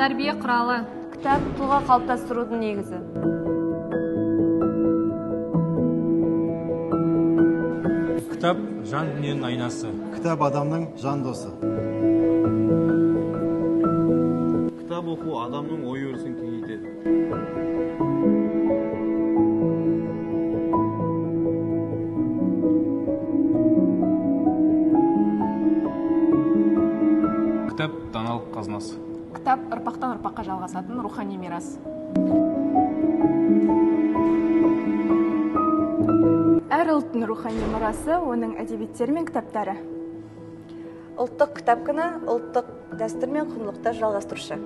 тәрбие құралы. Кітап тұлға қалыптастырудың негізі. Кітап жан дүниенің айнасы. Кітап адамның жан досы. Кітап оқу адамның ой өрісін кеңейтеді. Кітап даналық қазынасы. Кітап ұрпақтан ұрпаққа жалғасатын рухани мирас. Әр ұлттың рухани мұрасы оның әдебиеттері мен кітаптары. Ұлттық кітап күні ұлттық дәстүр мен құндылықты жалғастырушы.